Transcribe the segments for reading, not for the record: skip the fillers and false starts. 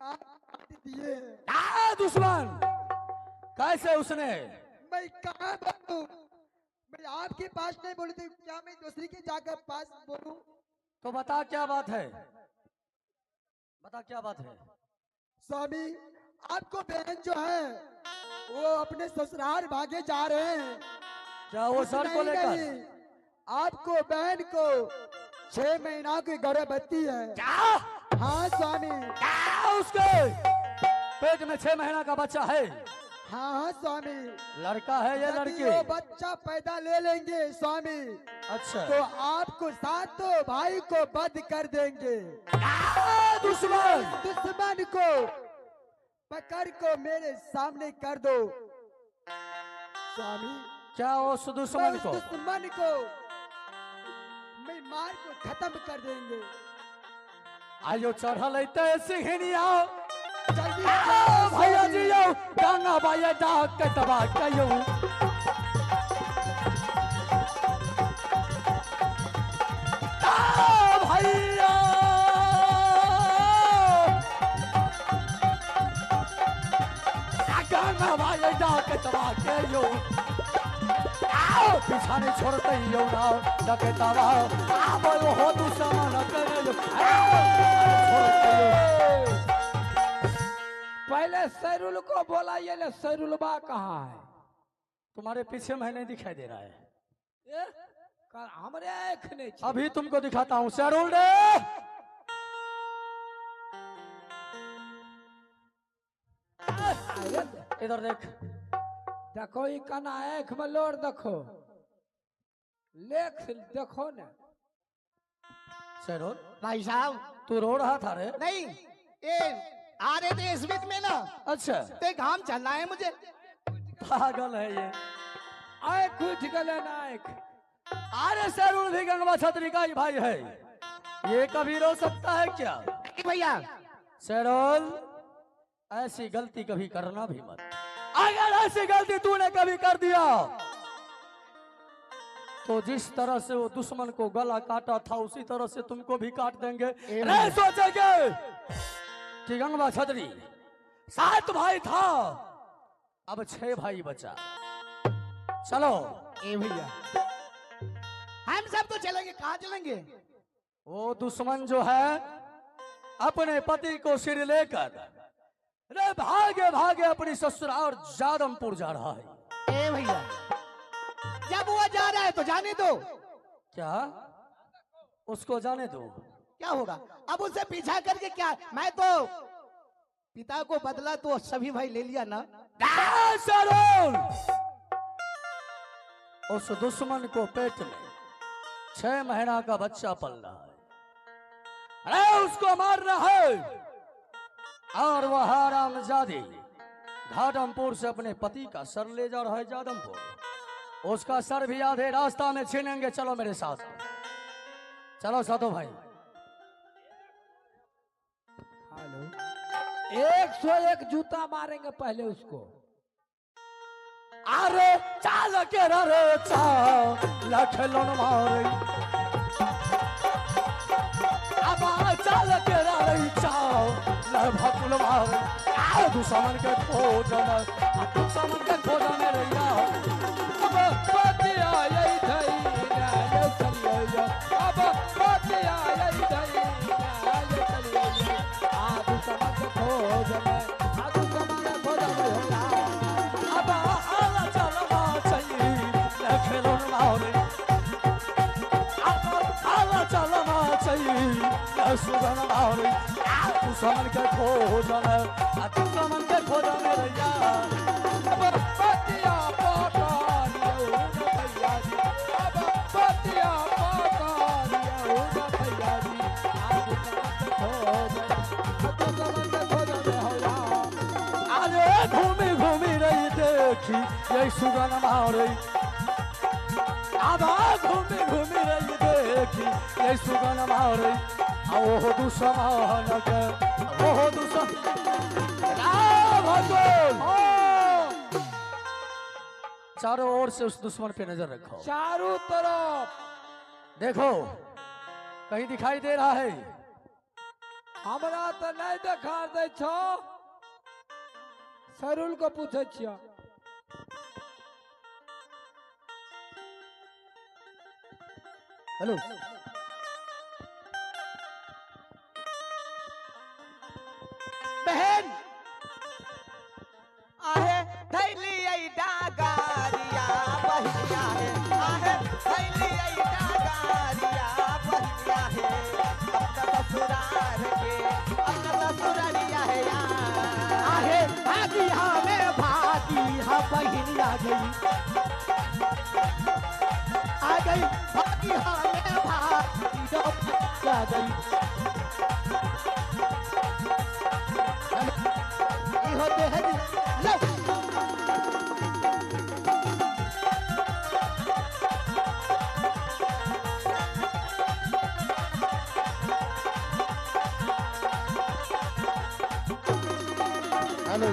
दिए। दुश्मन कैसे उसने? मैं कहाँ बोलूं? मैं आपके पास नहीं बोली थी, क्या मैं दूसरी के जाकर पास बोलूं? तो बता क्या बात है, बता क्या बात है? स्वामी आपको बहन जो है वो अपने ससुराल भागे जा रहे हैं। क्या वो सर को लेकर? आपको बहन को 6 महीना की गर्भवती है। क्या? हाँ स्वामी। क्या उसके पेट में 6 महीना का बच्चा है? हाँ हाँ स्वामी। लड़का है या लड़की? वो बच्चा पैदा ले लेंगे स्वामी। अच्छा। तो आपको सातों भाई को बंद कर देंगे। दुश्मन दुश्मन को पकड़ को मेरे सामने कर दो स्वामी। क्या उस दुश्मन को? दुश्मन को मैं मार को खत्म कर देंगे। आयो चढ़ल सिंहनिया जल्दी भैया जी यो गंगा बाया डाक के दबा कयो। भैया गंगा बाया डाक के दबा कयो। आओ पीछा नहीं छोड़ते यो ना डके दबा आबो हो दुश्मन करो। पहले सैरुल को बोला, ये ले सैरुलबा कहाँ है? तुम्हारे पीछे में नहीं दिखाई दे रहा है। हमरे आँख नहीं। अभी तुमको दिखाता हूँ सैरुल रे। इधर देख, देखो ये कना आँख में लोर देखो, लेख देखो ना। सैरुल भाई साहब तू रो रहा था रे? नहीं, ये आ रहे थे इस बीच में ना। अच्छा। तो घाम चल रहा है मुझे। पागल है ये। आँख उठ गले ना आँख। अरे सैरुल भी गंगवा छत्री का ही भाई है, ये कभी रो सकता है क्या? भैया सैरुल ऐसी गलती कभी करना भी मत। अगर ऐसी गलती तूने कभी कर दिया तो जिस तरह से वो दुश्मन को गला काटा था उसी तरह से तुमको भी काट देंगे। नहीं सोचेंगे कि गंगवा छत्री 7 भाई था, अब 6 भाई बचा। चलो ए भैया हम सब तो चलेंगे। कहाँ चलेंगे? वो दुश्मन जो है अपने पति को सिर लेकर रे भागे भागे अपनी ससुराल जादमपुर जा रहा है। ए भैया जब वो जा रहा है तो जाने दो। क्या उसको जाने दो? क्या होगा अब उनसे पीछा करके? क्या मैं तो पिता को बदला तो सभी भाई ले लिया ना। उस दुश्मन को पेट में 6 महीना का बच्चा पल रहा है, अरे उसको मारना है। और वह हरामजादी घाटमपुर से अपने पति का सर ले जा रहा है जादमपुर। उसका सर भी आधे रास्ता में छीनेंगे। चलो मेरे साथ चलो साधु भाई। हेलो 101 जूता मारेंगे पहले उसको। अरे चाल के रे चाल लखलन मारे, अब चाल के रे चाल लभकुल मारे। आ दुश्मन के खोजन, दुश्मन के खोजन रे यार। अब पतिया यही थई ना ये चलियो, अब पतिया यही थई ना ये चलियो। आ दुश्मन के खोजन, आ दुश्मन के खोजन होला। अब आला चलवा चाहिए लखलन मारे, अब आला चलवा चाहिए सुगन मारे। दुश्मन के खोजन, दुश्मन के खोजन रे यार। अब पतिया पकारियो न भैया जी, अब पतिया पकारियो न भैया जी। आ दुश्मन के खोजन, दुश्मन के खोजन होला। अरे घूमी घूमी रही देखी ये सुगन मारे, अब घूमी घूमी रही देखी ये सुगन मारे। ओह दुश्मन के, ओह दुश्मन चारों ओर से उस दुश्मन पे नजर रखो, चारों तरफ देखो कहीं दिखाई दे रहा है? हमरा तो नहीं दिखा दे आबै छौ? सरुल को पूछै छियौ। हेलो बहन, आहे धैली आई डागारिया बहिया है, आहे धैली आई डागारिया बहिया है, अपना ससुराल के अपना ससुरालिया है यार। आहे भागी हमें भागी हा बहिनी आ गई, आ गई भागी हमें भागी आ गई। ये होते हैं जी। लो हेलो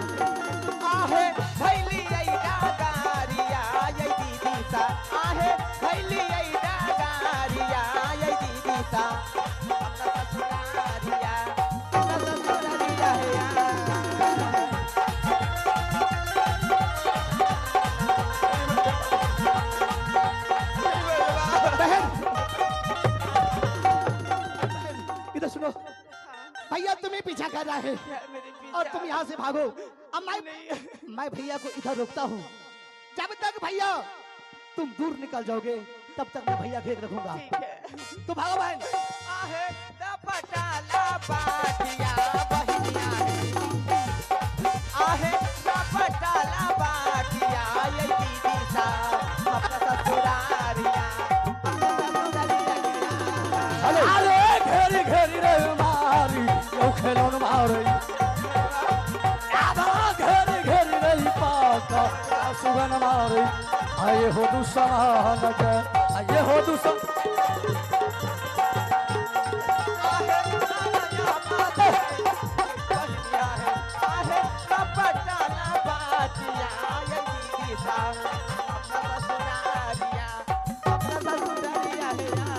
आहे धैली आई डागारिया आई दीदी सा, आहे धैली आई डागारिया आई दीदी सा, अपना ससुरालिया अपना ससुरालिया है यार। बहन इधर सुनो, भैया तुम्हें पीछा कर रहा है और तुम यहाँ से भागो। अब मैं भैया को इधर रोकता हूँ, जब तक भैया तुम दूर निकल जाओगे तब तक मैं भैया घेर रखूंगा। तो भागो बहन। आहे दपटाला बाटिया बहिनिया है, आहे दपटाला बाटिया ये दीदी सा, अपना ससुरालिया अपना ससुरालिया। अरे घेरी घेरी रे मारी यो खेलौन मारी, घेरी घेरी रे पाका सुगन मारी, आये हो दुश्मन के आये हो दुश्मन। आहे बहिनिया है, आहे दपटाला बाटिया ये दीदी सा, अपना ससुरालिया अपना ससुरालिया है यार।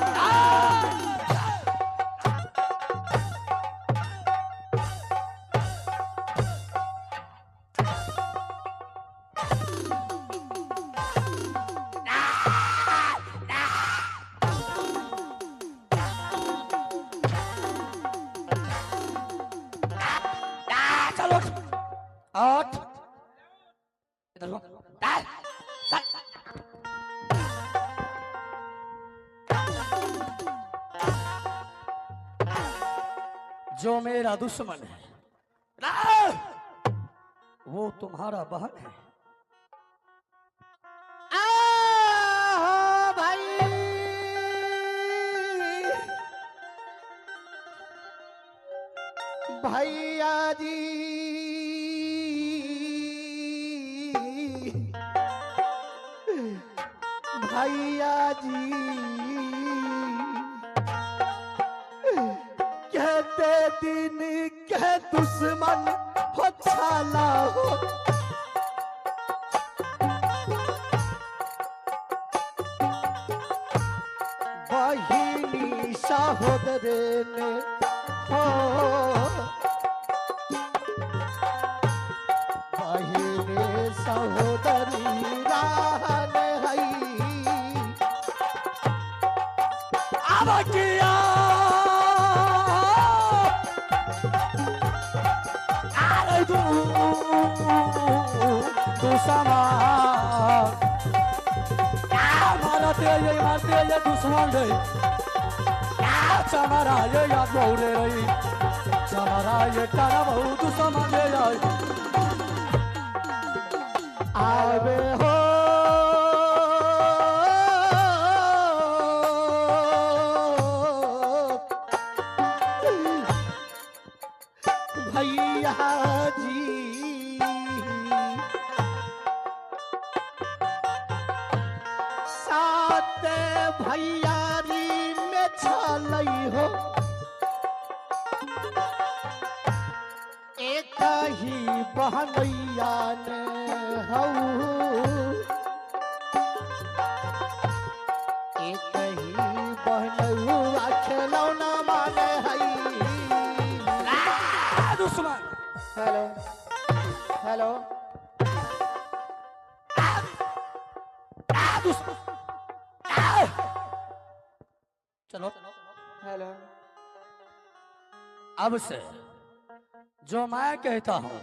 चलो आठ इधर हो। जो मेरा दुश्मन है वो तुम्हारा बहन है। आहो भाई, भैया जी भैया जी कहते दिन के दुश्मन हो छाला हो, बहिनी सहोदरे ने हो, बहिनी सहोदरी राहन हई। अब किया अरे तू दुश्मन मारते ये मारते ये दुश्मन रे, चमारा ये याद बहु रे रही, चमारा ये तारा बहु दुश्मन रे आवे हो भैया जी, सात भैयारी में छलई हो, एक ही बहनैया ने हऊ, एक ही बहनौआ खेलौना माने हई। दुश्मन दुश्मन। हेलो हेलो दुश्मन। चलो हेलो। अब से जो मैं कहता हूं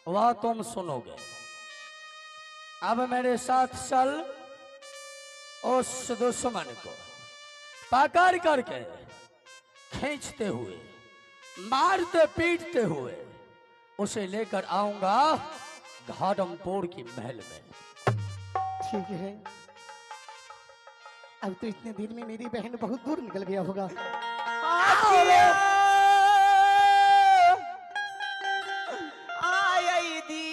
वह तुम सुनोगे। अब मेरे साथ चल, उस दुश्मन को पकड़ करके खींचते हुए, मारते पीटते हुए उसे लेकर आऊंगा घाटमपुर की महल में। ठीक है, अब तो इतने दिन में मेरी बहन बहुत दूर निकल गया होगा। आई दी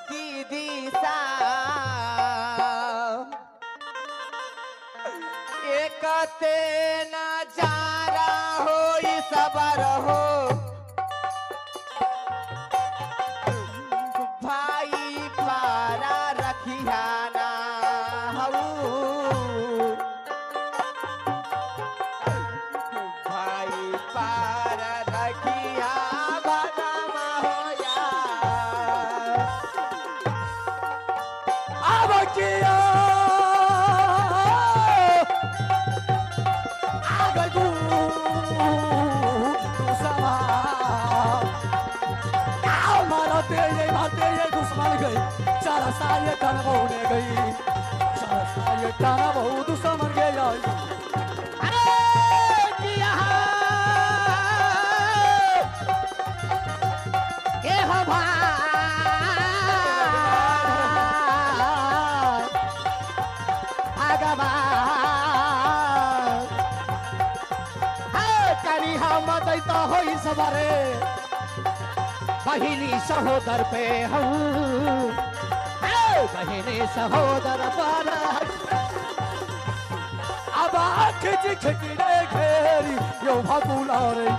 दीदी सा एक नजारा हो सबर हो भाई पारा रखियाना हऊ भाई पारा रखिया बनमा हो या अब किया दुश्मन गई चार साल होने गई चार साल बहु दुश्मन गया। अरे किया के हवा भगवान करी हम दैता होई सवारे बहिनी सहोदर पे हूँ बहिनी सहोदर पर। अब आँख खिचड़ी घेरी यो भाकुला रे,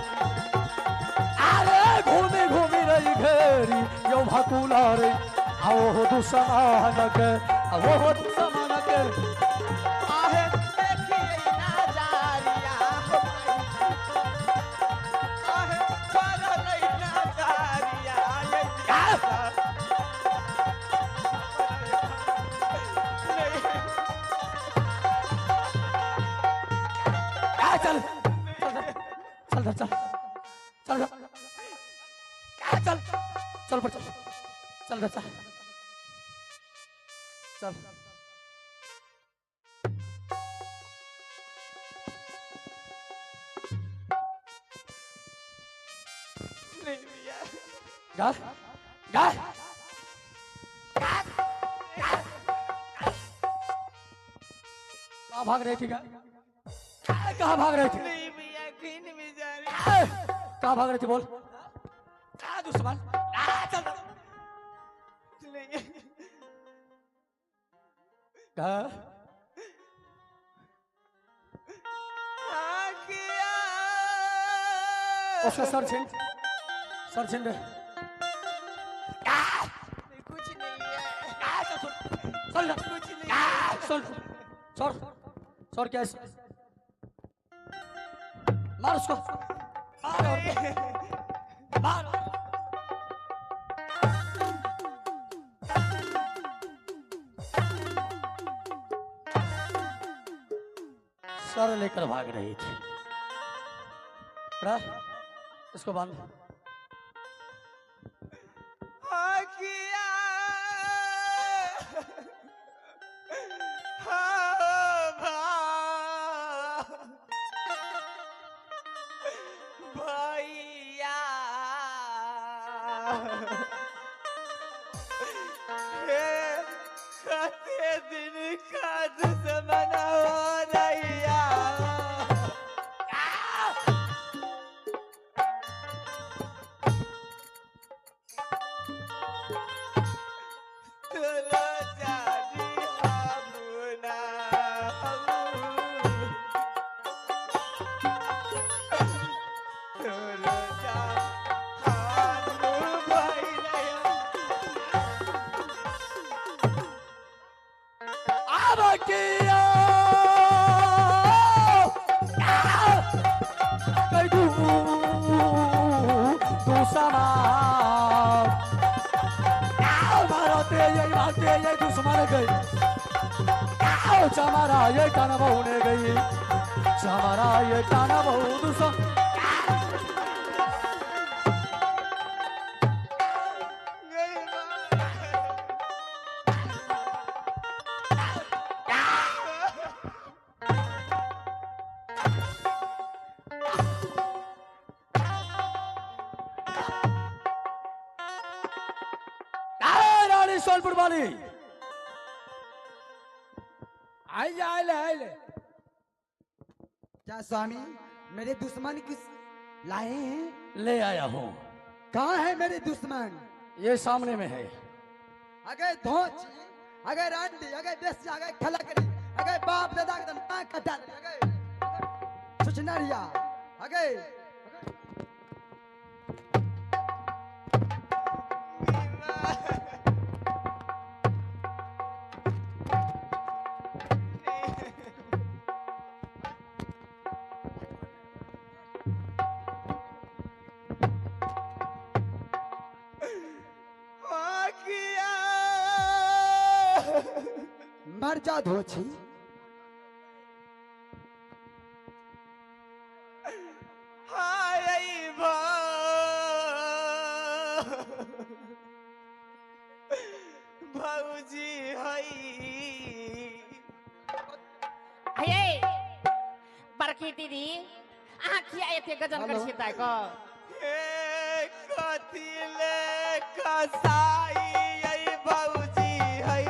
अरे घूमी घूमी रही घेरी यो भाकुला रे। आओ हो दुश्मन के, आओ हो दुश्मन के। आहे देखिए नजारिया आहे पर नहीं नजारिया ये चल चल चल चल चल चल पर चल चल चल चल। नहीं भैया गा गा कहाँ भाग रही थी? कहाँ भाग रही थी? नहीं भैया कहीं नहीं जा रही। कहाँ भाग रही थी बोल? दुश्मन चल नहीं। उसका सर छीन, सर छीन दे। कुछ नहीं है। चल कुछ नहीं। सर सर सर क्या है? मार उसको, मार और मार। सर लेकर भाग रही थी। इसको बांध। भैया कते दिन का दुश्मन हो रहिया। गई आओ चमारा ये टाना बहू ने गई चमारा ये टाना बहू दूसरा सोनपुर वाली आई जा आइले आइले। क्या स्वामी मेरे दुश्मन किस लाए हैं? ले आया हूँ। कहाँ है मेरे दुश्मन? ये सामने में है। अगर धोची अगर रांडी अगर बेसिया अगर खलकड़ी अगर बाप दादा के ना कटा अगर सुचनरिया अगर मर जा धोची। हाय भौजी हई हे बड़की दीदी अहाँ किया एते गजन कर छियै ताइ क हे कथी ले कसाई आई भौजी हई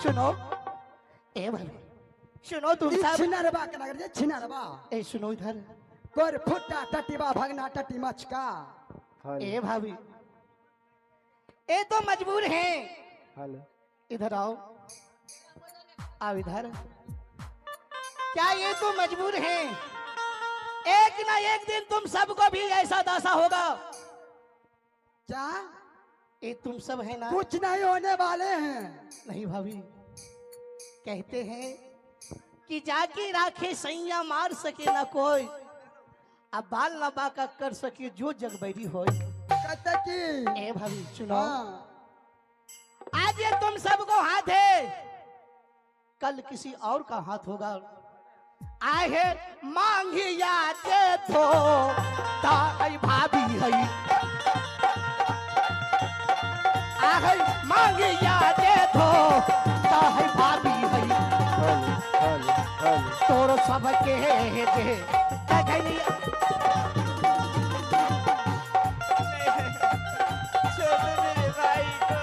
सुनो ए भाई सुनो तुम सब छिनरबा के नगर जे छिनरबा ए सुनो इधर कर फुटा टटीबा भगना टटी मचका। ए भाभी ए तो मजबूर हैं। हेलो इधर आओ आओ इधर। क्या ये तो मजबूर हैं? एक ना एक दिन तुम सबको भी ऐसा दासा होगा। क्या ये तुम सब है ना? कुछ नहीं होने वाले हैं। नहीं भाभी कहते हैं कि जाके राखे सैया मार सके ना कोई अब बाल ना बाका कर सके जो जगबैरी हो। ए भाभी सुनो आज ये तुम सबको हाथ है कल किसी और का हाथ होगा। आहे मांगिया दे तो ताई भाभी है आहे मांगिया दे तो ताई भाभी है तोर सबके दे तखनी छोड़ दो मेरे भाई को,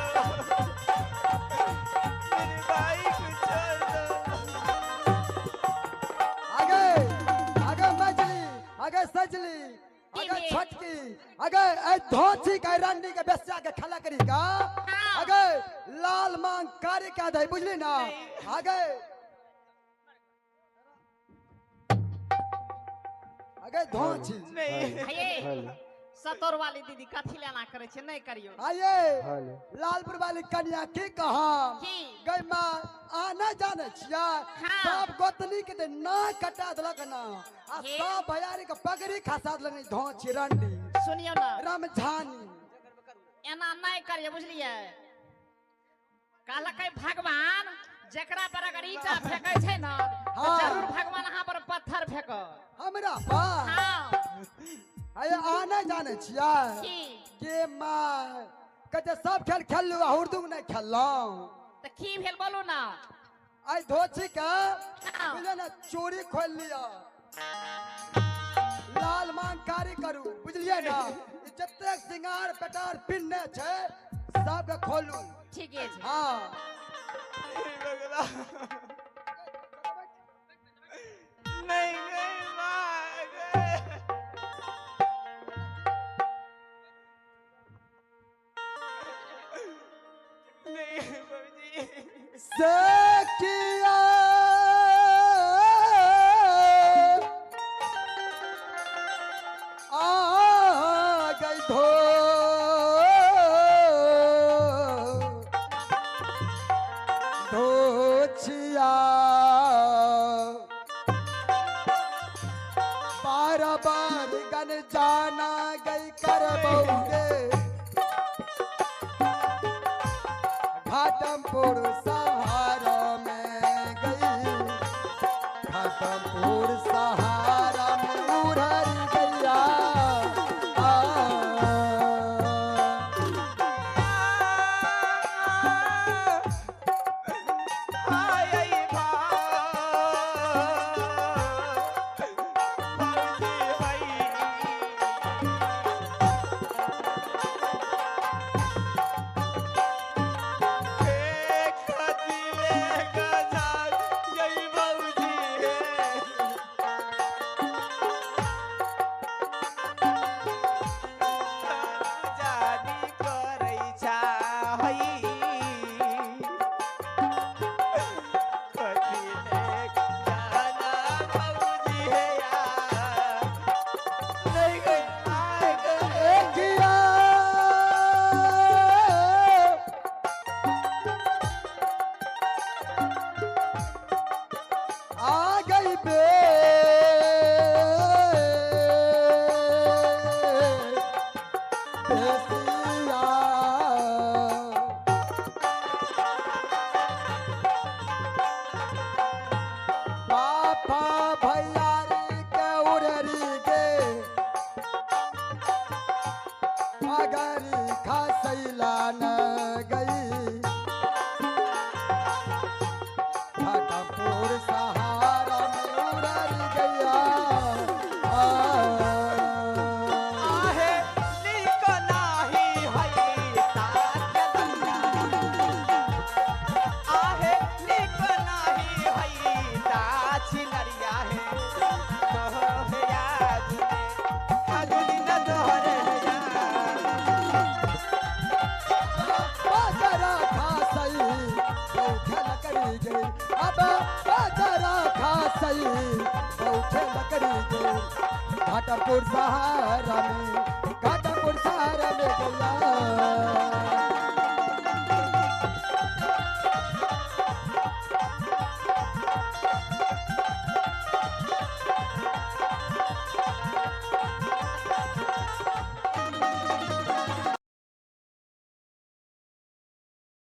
मेरे भाई को छोड़ दो। आगे आगे मजली आगे सजली आगे छटकी आगे ए धोती के रंडी के बेस्या के खला करी का आगे लाल मांग कार्य क्या दे बुझली ना। आगे आगे धोती नहीं सतोर वाली दीदी कथी लेना करे छे नहीं करियो। आये लालपुर वाली कन्या की कहा गई मां आना जाने छिया सब गोतनी के ना कटा दलक ना आ सब भयारी के पगड़ी खसा दलक नहीं धोची रंडी। सुनियो ना रमझानी एना नहीं करियो बुझलिए। कहलकै भगवान जकरा पर अगर ईटा फेंकै छै न हाँ। जरूर भगवान अहाँ पर पत्थर फेंकत। हमरा पर? हाँ। अरे अहाँ नहि जानै छियै की? के माय कहै सब खेल खेललू आ हुरदुंग नहि खेललहुँ। तऽ की भेल बोलू ना। आइ धोछी के हाँ। बुझलियै ने चोरी खोलि लिअ, लाल मांग कारी करू, बुझलियै ने? जतेक सिंगार पेटार पिन्ने छै सबके खोलू। ठीके छै। हाँ। नहीं गई माँ गए। नहीं बाबूजी। से किया आ गई धो धोछिया बार बार गन जाना गई कर बउगे घाटमपुर सहारा में गई, घाटमपुर सहारा में उड़र गैया। किया आ गई बे बेसिया पापा भैयारी के उड़री गे अगरी खसैला न गई, घाटमपुर सहारा में उड़र गया। बाजरा खासई बौखे लकड़ी गई, अब बाजरा खासई बौखे लकड़ी गई, घाटमपुर सहारा में, घाटमपुर सहारा में गया।